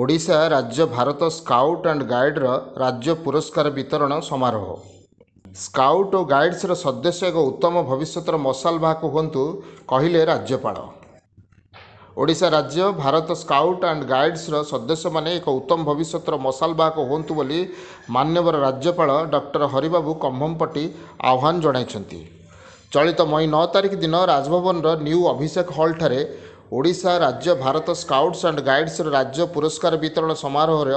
ଓଡ଼ିଶା ରାଜ୍ୟ Bharat scout and ଗାଇଡ଼ର ରାଜ୍ୟ ପୁରସ୍କାର ବିତରଣ ସମାରୋହ। ସ୍କାଉଟ୍ ଓ ଗାଇଡ୍ସର ସଦସ୍ୟ ଏକ ଉତ୍ତମ ଭବିଷ୍ୟତର ମଶାଲ ବାହକ ହୁଅନ୍ତୁ, କହିଲେ ରାଜ୍ୟପାଳ। ଓଡ଼ିଶା ରାଜ୍ୟ ଭାରତ ସ୍କାଉଟ୍ ଆଣ୍ଡ ଗାଇଡ୍ସର ସଦସ୍ୟମାନେ ଏକ ଉତ୍ତମ ଭବିଷ୍ୟତର ମଶାଲ ବାହକ ହୁଅନ୍ତୁ ବୋଲି ମାନ୍ୟବର ରାଜ୍ୟପାଳ ଡକ୍ଟର ହରିବାବୁ କମ୍ଭମପଟି ଆହ୍ୱାନ ଜଣାଇଛନ୍ତି। ଚଳିତ ମଇ 9 ତାରିଖ ଦିନ ରାଜଭବନର ନ୍ୟୁ ଅଭିଷେକ ହଲ୍ଠାରେ ଓଡ଼ିଶା ରାଜ୍ୟ ଭାରତ ସ୍କାଉଟ୍ସ ଆଣ୍ଡ ଗାଇଡ୍ସର ରାଜ୍ୟ ପୁରସ୍କାର ବିତରଣ ସମାରୋହର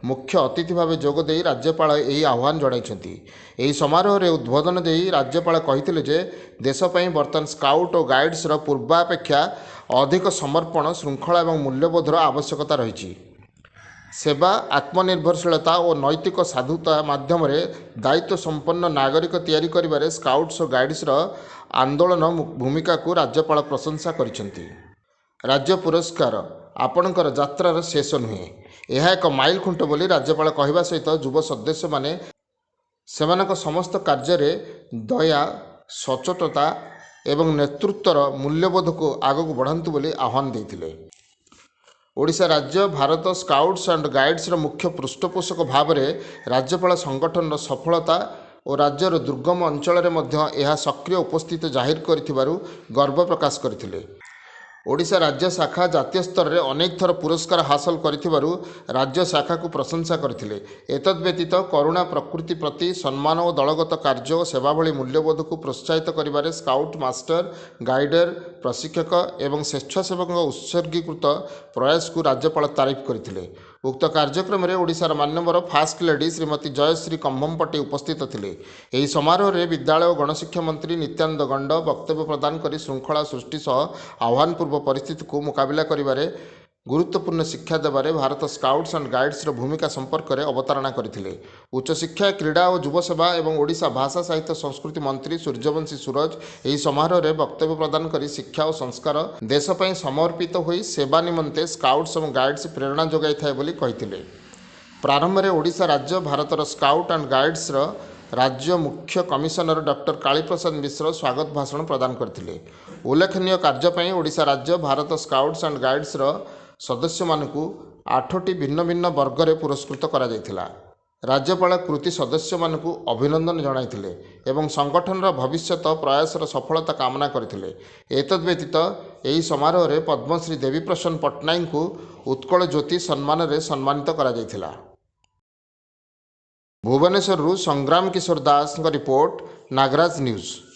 ମୁଖ୍ୟ ଅତିଥି ଭାବେ ଯୋଗଦେଇ ରାଜ୍ୟପାଳ ଏହି ଆହ୍ୱାନ ଜଣାଇଛନ୍ତି। ଏହି ସମାରୋହରେ ଉଦ୍ବୋଧନ ଦେଇ ରାଜ୍ୟପାଳ କହିଥିଲେ ଯେ ଦେଶ ପାଇଁ ବର୍ତ୍ତମାନ ସ୍କାଉଟ୍ ଓ ଗାଇଡ୍ସର ପୂର୍ବାପେକ୍ଷା ଅଧିକ ସମର୍ପଣ, ଶୃଙ୍ଖଳା ଏବଂ ମୂଲ୍ୟବୋଧର ଆବଶ୍ୟକତା ରହିଛି। ସେବା, ଆତ୍ମନିର୍ଭରଶୀଳତା ଓ ନୈତିକ ସାଧୁତା ମାଧ୍ୟମରେ ଦାୟିତ୍ୱ ସମ୍ପନ୍ନ ନାଗରିକ ତିଆରି କରିବାରେ ସ୍କାଉଟ୍ସ ଓ ଗାଇଡ୍ସର ଆନ୍ଦୋଳନ ଭୂମିକାକୁ ରାଜ୍ୟପାଳ ପ୍ରଶଂସା କରିଛନ୍ତି। ରାଜ୍ୟ ପୁରସ୍କାର ଆପଣଙ୍କର ଯାତ୍ରାର ଶେଷ ନୁହେଁ, ଏହା ଏକ ମାଇଲ ଖୁଣ୍ଟ ବୋଲି ରାଜ୍ୟପାଳ କହିବା ସହିତ ଯୁବ ସଦସ୍ୟମାନେ ସେମାନଙ୍କ ସମସ୍ତ କାର୍ଯ୍ୟରେ ଦୟା, ସଚ୍ଚୋଟତା ଏବଂ ନେତୃତ୍ୱର ମୂଲ୍ୟବୋଧକୁ ଆଗକୁ ବଢ଼ାନ୍ତୁ ବୋଲି ଆହ୍ୱାନ ଦେଇଥିଲେ। ଓଡ଼ିଶା ରାଜ୍ୟ ଭାରତ ସ୍କାଉଟ୍ସ ଆଣ୍ଡ ଗାଇଡ୍ସର ମୁଖ୍ୟ ପୃଷ୍ଠପୋଷକ ଭାବରେ ରାଜ୍ୟପାଳ ସଂଗଠନର ସଫଳତା ଓ ରାଜ୍ୟର ଦୁର୍ଗମ ଅଞ୍ଚଳରେ ମଧ୍ୟ ଏହା ସକ୍ରିୟ ଉପସ୍ଥିତି ଜାହିର କରିଥିବାରୁ ଗର୍ବ ପ୍ରକାଶ କରିଥିଲେ। ଓଡ଼ିଶା ରାଜ୍ୟ ଶାଖା ଜାତୀୟ ସ୍ତରରେ ଅନେକ ଥର ପୁରସ୍କାର ହାସଲ କରିଥିବାରୁ ରାଜ୍ୟ ଶାଖାକୁ ପ୍ରଶଂସା କରିଥିଲେ। ଏତଦ୍ ବ୍ୟତୀତ କରୁଣା, ପ୍ରକୃତି ପ୍ରତି ସମ୍ମାନ ଓ ଦଳଗତ କାର୍ଯ୍ୟ ଓ ସେବା ଭଳି ମୂଲ୍ୟବୋଧକୁ ପ୍ରୋତ୍ସାହିତ କରିବାରେ ସ୍କାଉଟ୍ ମାଷ୍ଟର, ଗାଇଡର, ପ୍ରଶିକ୍ଷକ ଏବଂ ସ୍ୱେଚ୍ଛାସେବକଙ୍କ ଉତ୍ସର୍ଗୀକୃତ ପ୍ରୟାସକୁ ରାଜ୍ୟପାଳ ତାରିଫ କରିଥିଲେ। ଉକ୍ତ କାର୍ଯ୍ୟକ୍ରମରେ ଓଡ଼ିଶାର ମାନ୍ୟବର ଫାଷ୍ଟ ଲେଡି ଶ୍ରୀମତୀ ଜୟଶ୍ରୀ କମ୍ଭମପଟି ଉପସ୍ଥିତ ଥିଲେ। ଏହି ସମାରୋହରେ ବିଦ୍ୟାଳୟ ଓ ଗଣଶିକ୍ଷା ମନ୍ତ୍ରୀ ନିତ୍ୟାନନ୍ଦ ଗଣ୍ଡ ବକ୍ତବ୍ୟ ପ୍ରଦାନ କରି ଶୃଙ୍ଖଳା ସୃଷ୍ଟି ସହ ଆହ୍ୱାନପୂର୍ବ ପରିସ୍ଥିତିକୁ ମୁକାବିଲା କରିବାରେ ଗୁରୁତ୍ୱପୂର୍ଣ୍ଣ ଶିକ୍ଷା ଦେବାରେ ଭାରତ ସ୍କାଉଟ୍ସ ଆଣ୍ଡ ଗାଇଡ୍ସର ଭୂମିକା ସମ୍ପର୍କରେ ଅବତାରଣା କରିଥିଲେ। ଉଚ୍ଚଶିକ୍ଷା, କ୍ରୀଡ଼ା ଓ ଯୁବସେବା ଏବଂ ଓଡ଼ିଶା ଭାଷା, ସାହିତ୍ୟ, ସଂସ୍କୃତି ମନ୍ତ୍ରୀ ସୂର୍ଯ୍ୟବଂଶୀ ସୂରଜ ଏହି ସମାରୋହରେ ବକ୍ତବ୍ୟ ପ୍ରଦାନ କରି ଶିକ୍ଷା ଓ ସଂସ୍କାର, ଦେଶ ପାଇଁ ସମର୍ପିତ ହୋଇ ସେବା ନିମନ୍ତେ ସ୍କାଉଟ୍ସ ଏବଂ ଗାଇଡ୍ସ ପ୍ରେରଣା ଯୋଗାଇଥାଏ ବୋଲି କହିଥିଲେ। ପ୍ରାରମ୍ଭରେ ଓଡ଼ିଶା ରାଜ୍ୟ ଭାରତର ସ୍କାଉଟ୍ ଆଣ୍ଡ ଗାଇଡ୍ସର ରାଜ୍ୟ ମୁଖ୍ୟ କମିଶନର ଡକ୍ଟର କାଳୀପ୍ରସାଦ ମିଶ୍ର ସ୍ୱାଗତ ଭାଷଣ ପ୍ରଦାନ କରିଥିଲେ। ଉଲ୍ଲେଖନୀୟ କାର୍ଯ୍ୟ ପାଇଁ ଓଡ଼ିଶା ରାଜ୍ୟ ଭାରତ ସ୍କାଉଟ୍ସ ଆଣ୍ଡ ଗାଇଡ୍ସର ସଦସ୍ୟମାନଙ୍କୁ 8ଟି ଭିନ୍ନ ଭିନ୍ନ ବର୍ଗରେ ପୁରସ୍କୃତ କରାଯାଇଥିଲା। ରାଜ୍ୟପାଳ କୃତି ସଦସ୍ୟମାନଙ୍କୁ ଅଭିନନ୍ଦନ ଜଣାଇଥିଲେ ଏବଂ ସଂଗଠନର ଭବିଷ୍ୟତ ପ୍ରୟାସର ସଫଳତା କାମନା କରିଥିଲେ। ଏତଦ୍ ବ୍ୟତୀତ ଏହି ସମାରୋହରେ ପଦ୍ମଶ୍ରୀ ଦେବୀପ୍ରସନ୍ନ ପଟ୍ଟନାୟକଙ୍କୁ ଉତ୍କଳ ଜ୍ୟୋତି ସମ୍ମାନରେ ସମ୍ମାନିତ କରାଯାଇଥିଲା। ଭୁବନେଶ୍ୱରରୁ ସଂଗ୍ରାମ କିଶୋର ଦାସଙ୍କ ରିପୋର୍ଟ, ନାଗରାଜ ନ୍ୟୁଜ୍।